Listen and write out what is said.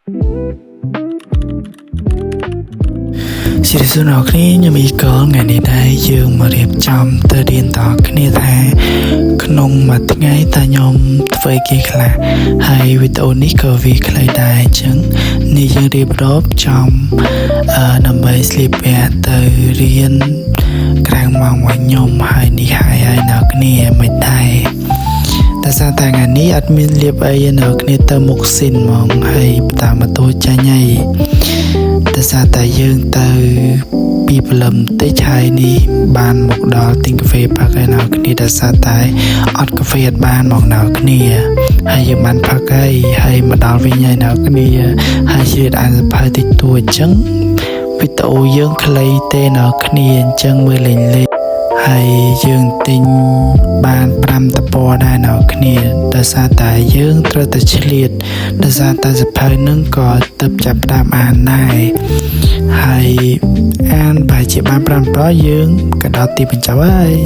ជម្រាបសួរអ្នកគ្នាខ្ញុំអ៊ីកលថ្ងៃនេះដែរយើងមករៀបចំទៅរៀនតគ្នាថាក្នុងមួយថ្ងៃតើខ្ញុំធ្វើគេខ្លះហើយវីដេអូនេះក៏វាខ្លីដែរអញ្ចឹងនេះយើងរៀបរាប់ចំដើម្បីស្លៀកពាក់ទៅរៀនក្រៅម៉ោងរបស់ខ្ញុំហើយនេះហើយហើយអ្នកគ្នាមិនដែរតែសារតែថ្ងៃនេះអត់មានលៀបអីទេអ្នកគ្នាទៅមុខស៊ីនហ្មងហើយតាមម៉ូតូចាញ់ហើយ ដោយសារតែយើងទៅពីព្រលឹមតិចហើយនេះបានមកដល់ទិញកាហ្វេផឹកហើយនៅគ្នាដោយសារតែអត់កាហ្វេអត់បានមកនៅគ្នាហើយយើងបានផឹកហើយហើយមកដល់វិញហើយនៅគ្នាហើយជ្រៀតអានសភៅតិចតួចអញ្ចឹងវីដេអូយើងខ្លីទេនៅគ្នាអញ្ចឹងមើលលេងលេងហើយយើងទិញបាន5តពណ៌ដែរនៅគ្នាដោយសារតែយើងត្រូវតែឆ្លៀតដោយសារតែសភៅនឹងក៏ទៅចាប់ផ្ដើមអានដែរហើយអានប្រហែលជាបាន5តពណ៌យើងក៏ដល់ទីបញ្ចប់ហើយ។